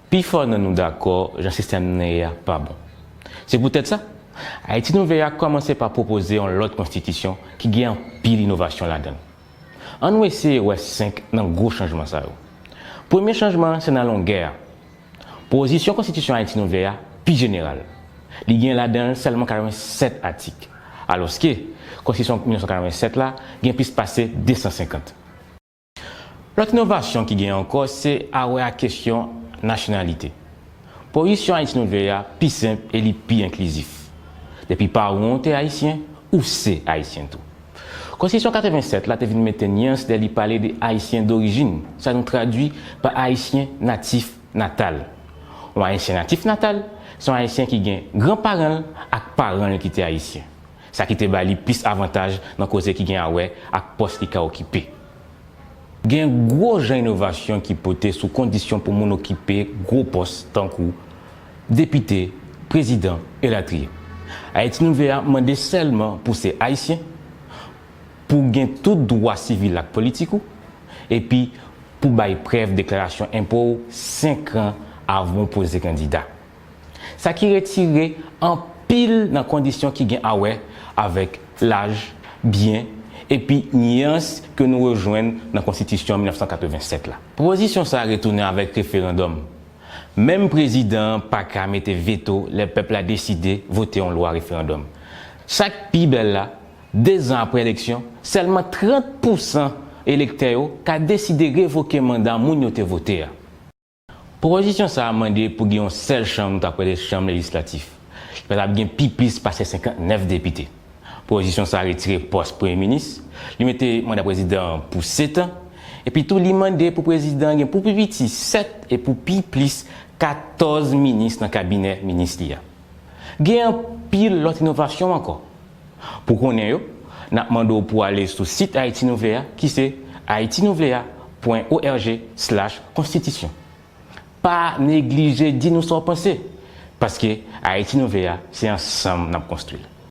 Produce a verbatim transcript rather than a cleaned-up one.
Pifò nan nou dakò jan sistèm nan ye a pa bon. Se poutèt sa, Ayiti Nouvè a kòmanse pa pwopoze yon lòt konstitisyon ki gen anpil inovasyon ladan l. Ann nou eseye wè senk nan gwo chanjman sa yo. Premye chanjman an se nan longè a. Pwopozisyon konstitisyon Ayiti Nouvè a pi jeneral. Li gen ladan l sèlman katrevennsèt atik, alòske konstitisyon mil nèf san katrevennsèt la gen plis pase de san senkant. Lòt inovasyon ki gen ankò se awè ak kesyon nasyonalite. Pozisyon Ayiti Nouvè a pi senp e li pi enklizif. Depi paran w te ayisyen, ou se ayisyen tou. Konstitisyon katrevennsèt la te vin mete nyans lè li pale de ayisyen dorijin, sa nou tradui pa ayisyen natif natal. Yon ayisyen natif natal se yon ayisyen ki gen granparan l ak paran l ki te ayisyen, sa ki te ba li plis avantaj nan koze ki gen a wè ak pòs li ka okipe. Gen gwo jan inovasyon ki pote sou kondisyon pou moun okipe gwo pòs tankou depite, prezidan, elatriye. Ayiti Nouvè a mande sèlman pou se ayisyen, pou gen tout dwa sivil ak politik ou, epi pou bay prèv deklarasyon enpo w senk an avan w poze kandida. Sa ki retire anpil nan kondisyon ki gen a wè avèk laj, byen, epi nyans ke nou rejwenn nan konstitisyon mil nèf san katrevennsèt la. Pwopozisyon sa a retounen avèk referandòm. Menm prezidan an pa ka mete veto lè pèp la deside vote yon lwa referandòm. Sa k pi bèl la, dezan apre eleksyon, sèlman trant pousan elektè yo ka deside revoke manda moun yo te vote a. Pwopozisyon sa a mande pou gen yon sèl chanm, nou t ap rele chanm lejislatif. Li pa t ap gen pi plis pase senkantnèf depite. Pwopozisyon sa a retire pòs premye minis, li mete manda prezidan an pou sèt an, epi tou li mande pou prezidan an gen pou pi piti sèt e pou pi plis katòz minis nan kabinè minis li a. Gen anpil lòt inovasyon ankò. Pou konnen yo, n ap mande w pou w ale sou sit Ayiti Nouvè a, ki se ayitinouvea pwen org slash konstitisyon. Pa neglije di nou sa w panse, paske Ayiti Nouvè a se ansanm n ap konstwi l.